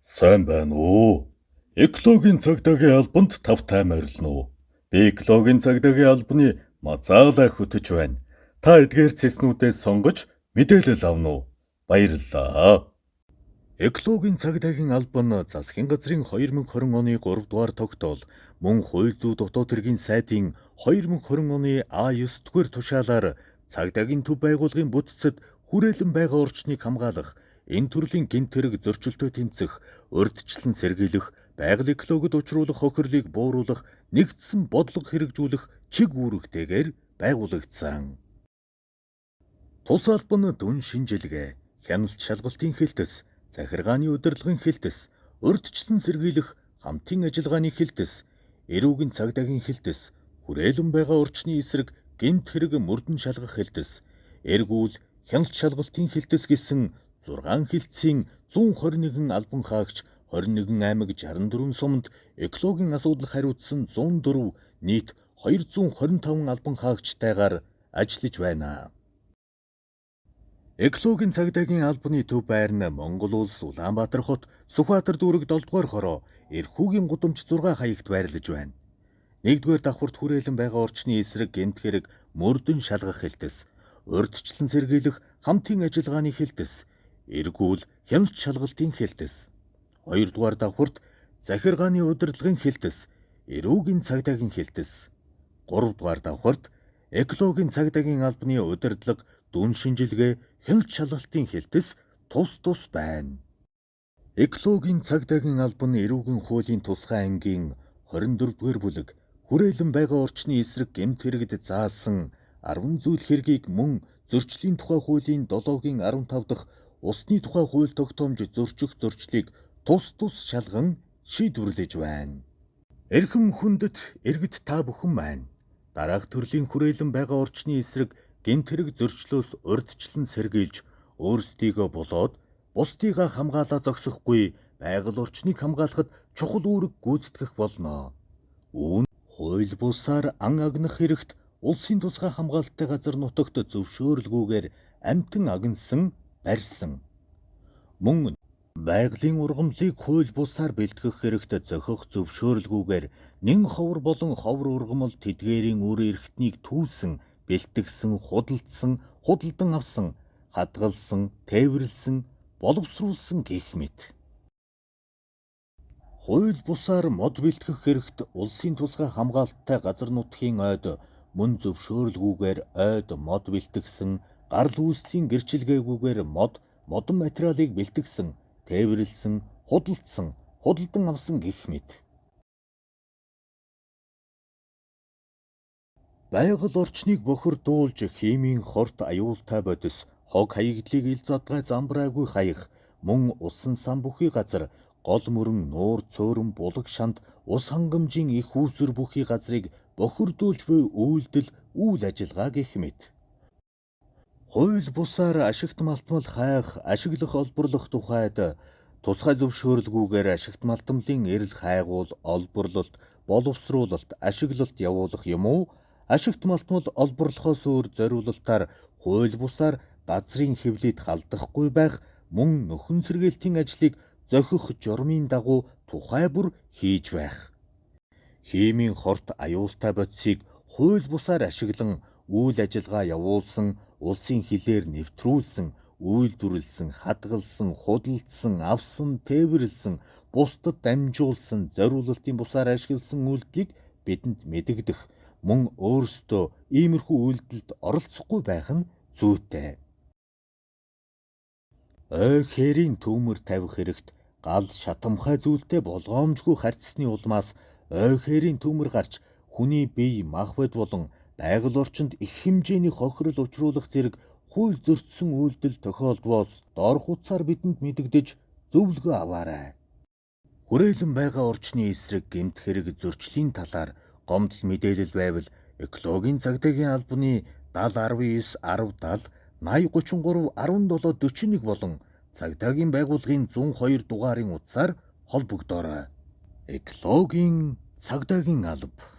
Сайн байна уу? Экологийн цагдаагийн албанд тавтай морилно уу? Би экологийн цагдаагийн албаны Мазаалай хөтөч байна. Та эдгээр цэснүүдээс сонгож мэдээлэл авна уу? Баярлалаа. Экологийн цагдаагийн албан нь засгийн газрын 2020 оны 3 дугаар тогтоол мөн хууль зүйн дотоод хэргийн сайдын 2020 оны А9 дугаар тушаалаар цагдаагийн төв байгууллагын бүтцэд хүрээлэн байгаа орчныг хамгаалах, энэ төрлийн гэмт хэрэг зөрчилтэй тэнцэх, урьдчилан сэргийлэх, байгаль экологид учруулах хохирлыг бууруулах, нэгдсэн бодлого хэрэгжүүлэх чиг үүрэгтэйгээр байгуулагдсан. Тус албан нь дүн шинжилгээ, хяналт шалгалтын хэлтэс, захиргааны удирдлагын хэлтэс, урьдчилан сэргийлэх хамтын ажиллагааны хэлтэс, эрүүгийн цагдаагийн хэлтэс, хүрээлэн байгаа орчны эсрэг гэмт хэрэг мөрдөн шалгах хэлтэс, эргүүл хяналт шалгалтын хэлтэс гэсэн 6 хэлтсийн 121 албан хаагч 21 аймаг 64 суманд экологийн асуудал хариуцсан 104 нийт 225 албан хаагчтайгаар ажиллаж байна. Экологийн цагдаагийн албаны төв байр нь Монгол улс Улаанбаатар хот Сүхбаатар дүүрэг 7 дугаар хороо Эрхүүгийн гудамж 6 хаягт байрлаж байна. 1-р давхарт хүрээлэн байгаа орчны эсрэг гэмт хэрэг мөрдөн шалгах хэлтэс, урьдчилан сэргийлэх хамтын ажиллагааны хэлтэс, эргүүл хяналт шалгалтын хэлтэс. 2-р давхарт захиргааны удирдлагын хэлтэс, эрүүгийн цагдаагийн хэлтэс. 3-р давхарт экологийн цагдаагийн албаны удирдлага, дүн шинжилгээ, хяналт шалгалтын хэлтэс тус тус байна. Экологийн цагдаагийн албан эрүүгийн хуулийн тусгай ангийн 24-р бүлэг хүрээлэн байгаа орчны эсрэг гэмт хэрэгд заасан 10 зүйл хэргийг мөн зөрчлийн тухай хуулийн 7-гийн 15 дахь усны тухай хууль тогтоомж зөрчих зөрчлийг тус тус шалган шийдвэрлэж байна. Эрхэм хүндэт иргэд та бүхэн маань дараах төрлийн хүрээлэн байгаа орчны эсрэг гэмт хэрэг зөрчлөөс урьдчилан сэргийлж өөрсдийгөө болоод бусдыгаа хамгаалаа зогсохгүй байгаль орчныг хамгаалахад чухал үүрэг гүйцэтгэх болно. Үүн хууль бусаар ан агнах хэрэгт улсын тусгай хамгаалалттай газар нутагт зөвшөөрлгүйгээр амьтан агнасан, барьсан. Мөн байгалийн ургамлыг хууль бусаар бэлтгэх хэрэгт зохих зөвшөөрлгүйгээр нэн ховор болон ховор ургамал тэдгээрийн үр эрхтнийг түүсэн, бэлтгэсэн, худалдсан, худалдан авсан, хадгалсан, тээвэрлсэн, боловсруулсан гэх мэт. Хууль бусаар мод бэлтгэх хэрэгт улсын тусгай хамгаалалттай газар нутгийн ойд мөн зөвшөөрлгүйгээр ойд мод бэлтгэсэн, гарал үүслийн гэрчилгээгүйгээр мод, модон материалыг бэлтгэсэн, тээвэрлсэн, худалдсан, худалдан авсан гэх мэт. Байгаль орчныг бохирдуулж химийн хорт аюултай бодис, хог хаягдлыг ил задгай замбраагүй хаях, мөн усан сан бүхий газар, гол мөрөн нуур цөөрөн булаг шанд ус хангамжийн их үүсвэр бүхий газрыг бохирдуулж буй үйлдэл үйл ажиллагаа гэх мэт. Хууль бусаар ашигт малтмал хайх, ашиглах олборлох тухайд тусгай зөвшөөрлгүйгээр ашигт малтмалын эрэл хайгуул, олборлолт, боловсруулалт, ашиглалт явуулах юм уу? Ашигт малтмал олборлохоос өөр зориулалтаар хууль бусаар газрын хэвлийд халдахгүй байх, мөн нөхөн сэргийлтийн ажлыг зохих журмын дагуу тухай бүр хийж байх. Химийн хорт аюултай бодисыг хууль бусаар ашиглан үйл ажиллагаа явуулсан, улсын хилээр нэвтрүүлсэн, үйлдвэрлэсэн, хадгалсан, худалдсан, авсан, тээвэрлсэн, бусдад дамжуулсан, зориулалтын бусаар ашигласан үйлдэлийг бидэнд мэдэгдэх, мөн өөрсдөө иймэрхүү үйлдэлд оролцохгүй байх нь зүйтэй. Ой хээрийн түүмэр тавих хэрэгт гал шатамхай зүйлтэй болгоомжгүй харьцсны улмаас ой хээрийн түүмэр гарч хүний бие махбод болон байгаль орчинд их хэмжээний хохирол учруулах зэрэг хууль зөрчсөн үйлдэл тохиолдвоос доорх утсаар бидэнд мэдэгдэж зөвлөгөө аваарай. Хүрээлэн байгаа орчны эсрэг гэмт хэрэг зөрчлийн талаар гомдол мэдээлэл байвал экологийн цагдаагийн албаны 70 19 10 70 80 33 17 41 болон цагдаагийн байгууллагын 102 дугаарын утсаар холбогдоорой. Экологийн цагдаагийн алба.